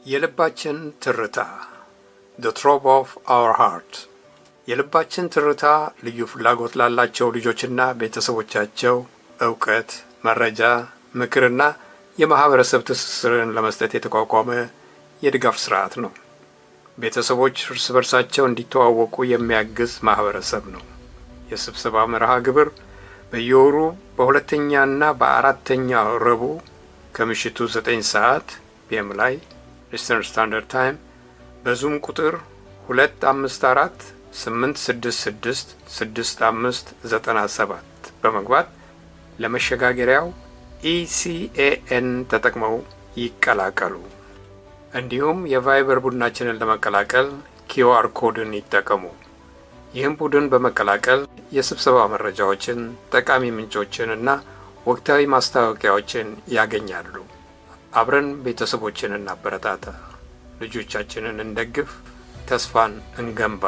የልባችን ትርታ፣ The Throb of Our Heart። የልባችን ትርታ ልዩ ፍላጎት ላላቸው ልጆችና ቤተሰቦቻቸው እውቀት፣ መረጃ፣ ምክርና የማህበረሰብ ትስስርን ለመስጠት የተቋቋመ የድጋፍ ስርዓት ነው። ቤተሰቦች እርስ በርሳቸው እንዲተዋወቁ የሚያግዝ ማህበረሰብ ነው። የስብሰባ መርሃ ግብር በየወሩ በሁለተኛና በአራተኛው ረቡዕ ከምሽቱ 9 ሰዓት PM ላይ Eastern Standard Time በ Zoom ቁጥር 254 866 6597 በመግባት ለመሸጋገሪያው ECAN ተጠቅመው ይቀላቀሉ። እንዲሁም የ Viber ቡድናችንን ለመቀላቀል QR code ን ይጠቀሙ። ይህም ቡድን በመቀላቀል የስብሰባ መረጃዎችን፣ ጠቃሚ ምንጮችን እና ወቅታዊ ማስታወቂያዎችን ያገኛሉ። አብረን ቤተሰቦችን እናበረታታ፣ ልጆቻችንን እንደግፍ፣ ተስፋን እንገንባ።